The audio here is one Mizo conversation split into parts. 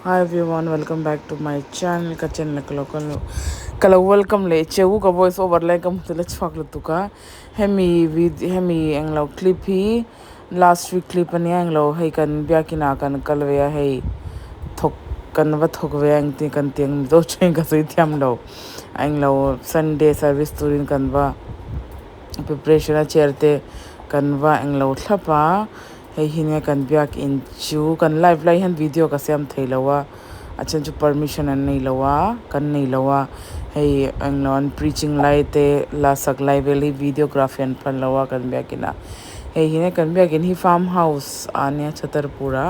Hi everyone welcome back to my channel ka channel ka lo ka lo welcome leh cheu ka voice over lai ka hmu la chhuak lutuk a hemi vid hemi englo clip hi last week clip ania englo hei kan biakin ah kan kal ve a hei thawk kan va thawk ve a engtin kan tih ang mizo tawng ka sawi thiam lo englo sunday service turin kan va preparation a chair te kan va englo thlap a. Hei hi nia kan biakin chu kan live lai hian video ka siam thei lo a a then chu permission an nei lo a kan nei lo a hei englo an preaching lai te la sak lai vel hi videography an phal lo a kan biakin ah hei hi nia kan biakin hi farm house ah nia chhatarpur ah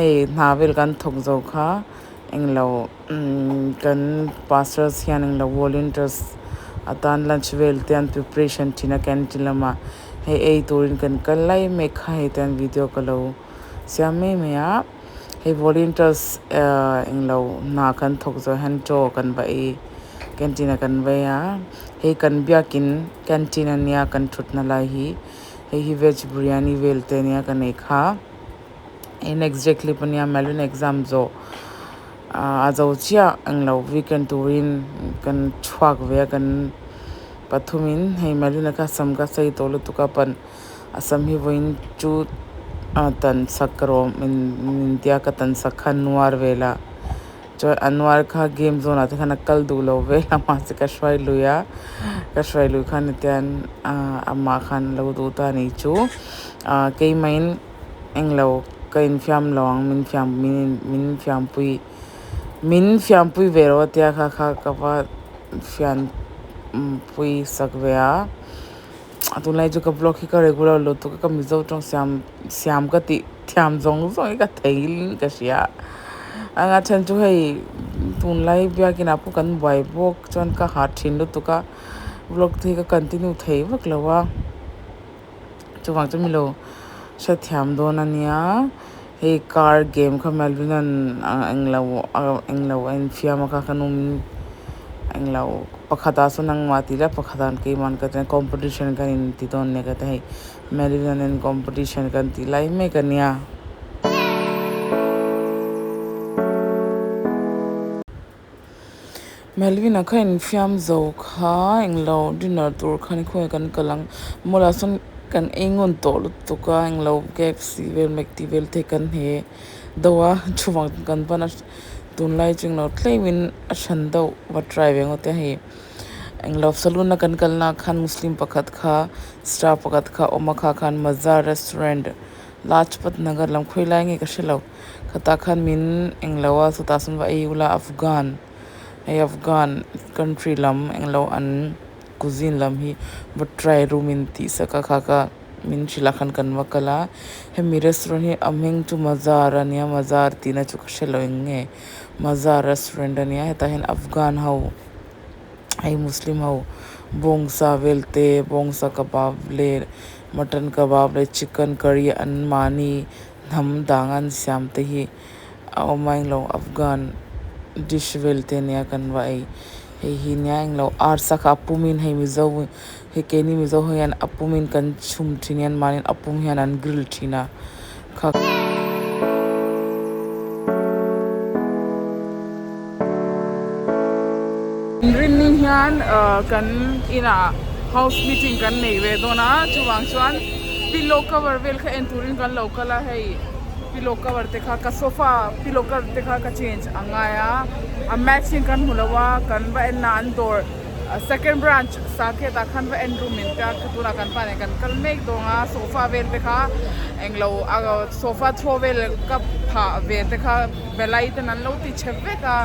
hei hna vel kan thawk zo kha englo umm kan pastors hian englo volunteers atan lunch vel te an preparation thin a canteen lamah. Hei ei turin kan kal lai mek kha hei tan video ka lo siam mai mai a hei volunteers ahh englo hna kan thawk zawh hian chaw kan va ei canteen ah kan va ei a hei kan biakin canteen ania kan thutna lai hi hei hi veg biryani vel te ania kan ei kha hei next day clip ania Melvin exam zawh ahh a zo chiah englo weekend turin kan chhuak ve a kan. Pathumin hei Marina kha sam ka sei tawh lutuk a pan a sam hi vawiin chu a tan sak ka rawh min min tia ka tan sak kha nuar vel a chuan a nuar kha game zone ah te khan a kal duh lo vel a mahse ka hruai lui a ka hruai lui khan hetian ah amah khan a lo duh ta a nih chu ah keimahin englo ka infiam lo ang min fiam min min fiampui min fiampui ve lo a tia kha kha ka va fian pui sak ve a a tunlai chu ka vlog hi ka regular lo tuk a ka mizo tawng siam siam ka tih thiam zawng zawng hi ka thei ka hria anga then chu hei tunlai biakin ah pawh kan buai bawk chuan ka ha thin lutuk a vlog te hi ka continue thei vak lo a chuvang chu milo hrethiam dawn a nia hei car game kha Melvin an englo englo a infiam a kha ka nu min englo pakhatah sawn nangmah tih la pakhatah keimah ka tia competition kan inti dawn nia ka tia hei Melvin an en competition kan tih lai mek a nia. Melvin a kha infiam zo kha englo dinner tur khan khawnge kan kal ang mall ah sawn kan ei ngun tawh lutuk a englo KFC vel mcd vel te kan hne deuh a chuvang kan ban a tunlai chu englo tlem in a hran deuh va try ve ngawt a hei englo saloon a kan kalna ah khan muslim pakhat kha star pakhat kha a awm a kha khan maza restaurant Lajpat Nagar lam khawi lai nge ka hre lo. Khatah khan min englo a chutah sawn va ei ula Afghan hei Afghan country lam englo an cuisine lam hi va try ru min tih sak a kha kha min hrilh ah khan kan va kal a hemi restaurant hi a hming chu Mazar a nia Mazar tihna chu ka hre lo eng nge Mazar restaurant a nia hetah hian Afghan ho hei muslim ho bawngsa vel te bawngsa kebab leh mutton kebab leh chicken curry an mahni. Hnam dang an siam te hi a awm a englo afghan dish vel te ania kan va ei hei hi nia englo arsa kha a pum in hei mizo hei keini mizo ho hian a pum in kan chhum thin hian mahni a pum hian an grill thin a kha. Rinni hian kan inah house meeting kan nei ve dawn a chuvang chuan pillow cover vel kha en turin kan lo kal a hei pillow cover te kha ka sofa pillow cover te kha ka change a ngai a a matching kan hmu lo a kan va en na an dawr second branch saket ah khan va en room in te a tunah kan pa nen kan kal mek dawn a sofa vel te kha englo sofa chhuah vel ka phah ve te kha. Belai ten an lo ti chhe vek a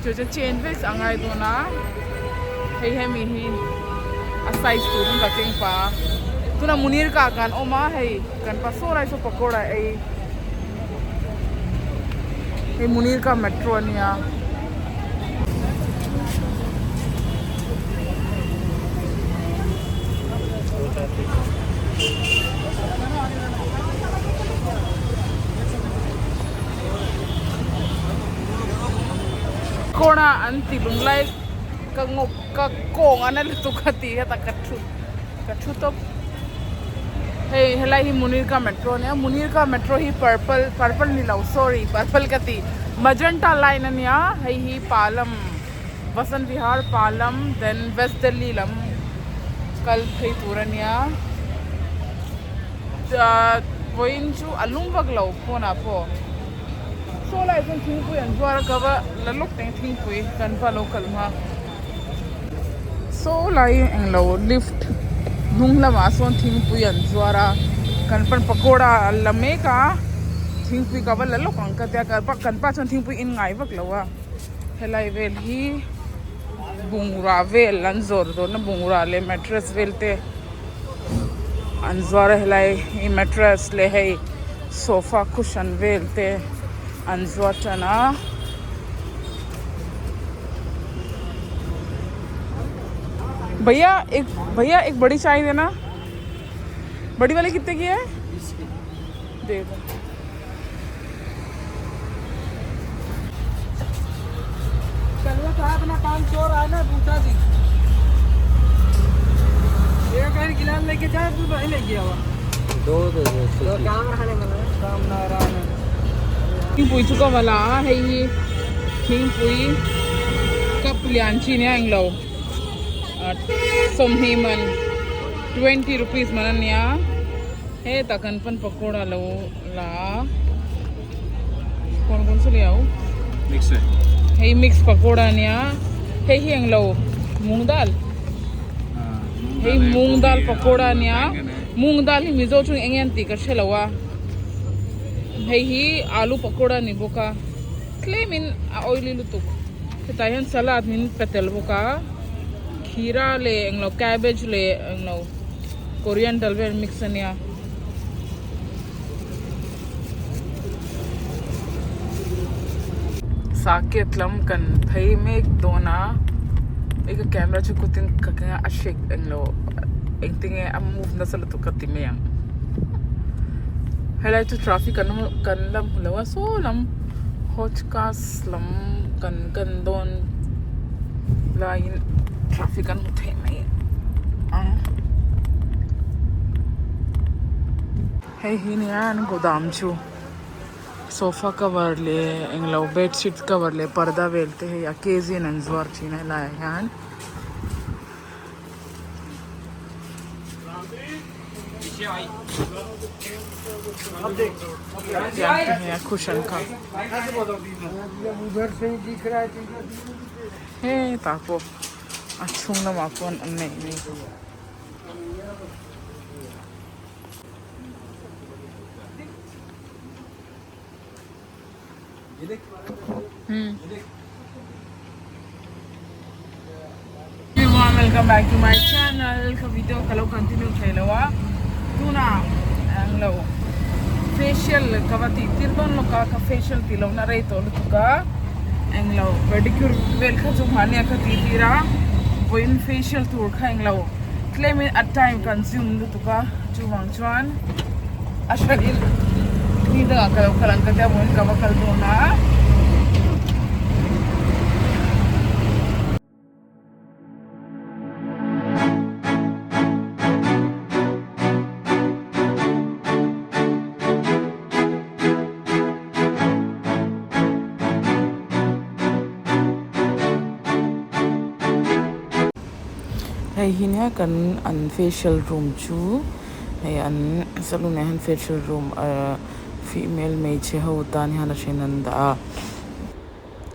chu chu change vek a ngai dawn a hei hemi hi a size turin ka keng pah a tunah munir kah kan awm a hei kan pa saw lai saw pakawra ei hei munir kah metro a nia. Kawna an ti lung lai ka ngawk ka kawng a na lutuk a ti heta ka thu ka thu tawp. Hei helai hi Munirka metro a nia Munirka metro hi purple purple ni lo sorry purple ka ti magenta line a nia hei hi Palam Vasant Vihar Palam then West Delhi lam kal phei tur a nia vawiin chu a lum vak lo pawnah pawh saw lai chuan thingpui an zuar a ka va la lawk teng thingpui kan va lo kal hma. Saw lai englo lift hnung lamah sawn thingpui an zuar a kan pan pakawra a la mek a thingpui ka va la lawk ang ka tia kan pa chuan thingpui in ngai vak lo a helai vel hi bungrua vel an zawrh dawn a bungrua leh mattress vel te an zuar a helai hi mattress leh hei sofa cushion vel te an zuar tan a. भैया एक भैया एक बड़ी चाय देना बड़ी वाली कितने की है दे दो कल था अपना काम चोर आया ना पूछा थी एक कहीं गिलास लेके जाए तू नहीं लेके आवा दो दो दो काम रहने काम ना रहने Thingpui chu ka va la a hei hi thingpui cup lian chi nia englo sawmhnih man twenty rupees man ania hetah kan pan pakawra lo la a kawn kawn chu le au hei mix pakawra ania hei hi englo mung dal hei mung dal pakawra ania mung dal hi mizo chu eng nge an tih ka hre lo a. Hei hi alu pakawra a ni bawk a tlemin a oily lutuk hetah hian salad min pe tel bawk a khira leh englo cabbage leh englo coriander vel mix a nia. Saket lam kan phei mek dawn a hei ka camera chu kutin ka keng a a shake englo engtinge a move nasa lutuk ka ti mai ang. Helai chu traffic an awm kan la hmu lo a saw lam hotcast lam kan kan dawn laiin traffic an hmu theih mai ang. Hei hi nia an godown chu sofa cover leh englo bedsheet cover leh parda vel te hei a kg in an zuar thin a helaiah hian. Cushion kha hetah pawh a chhung lamah pawn an neih mai Everyone welcome back to my channel ka video ka lo continue thei lo a tuna ang lo facial ka va tih tir dawn lawk a ka facial tih lohna rei tawh lutuk a englo pedicure vel kha chu mahni a ka tih tir a vawiin facial tur kha englo tlem in a time consume lutuk a chuvang chuan a hran in ni dangah ka lo kal ang ka tia vawiin ka va kal dawn a. Hei hi nia kan an facial room chu hei an salon ah hian facial room ahh female hmeichhe ho tan hian a then an dah a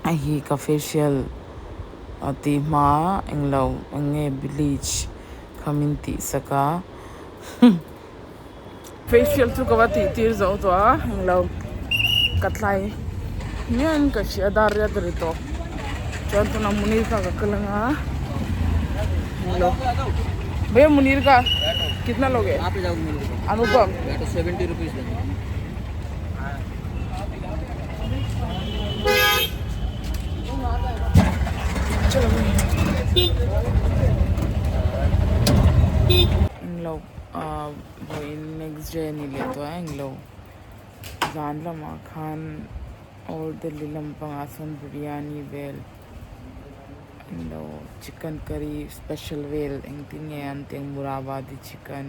hei hi ka facial a tih hma englo eng nge bleach kha min tih sak a. Facial chu ka va tih tir zo tawh a englo ka tlai hian ka hria dar riat ri tawh chuan tunah Munir kha ka kal anga englo bhaiya Munir ka kitna loge Anupam englo ahh vawiin next day a ni leh tawh a englo zan lamah khan old Delhi lampangah sawn biryani vel englo chicken curry special vel engtin nge an tih ang murabadi chicken.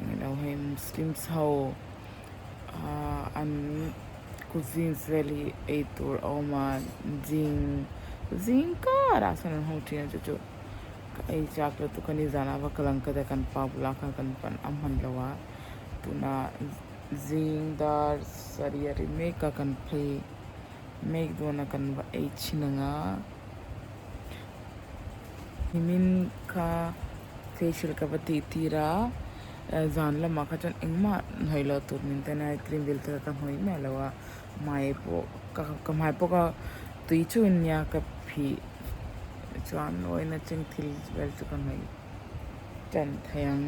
Englo hei muslims ho ahh an cuisines vel hi ei tur a awm a zing zing karah sawn an hawng thin a chu chu ka ei chak lutuk a nizan ah va kal ang ka tia kan pa bulah khan kan pan a hman lo a tunah zing dar sarih a ri mek a kan phei mek dawn a kan va ei chhin ang a nimin kha facial ka va tih tir a zan lamah kha chuan engmah hnawih loh tur min ten a cream vel te kha ka hnawih miah lo a hmai pawh ka ka hmai pawh ka tui chu nia ka phih chuan awina cheng thil vel chu ka hnawih tan thei ang.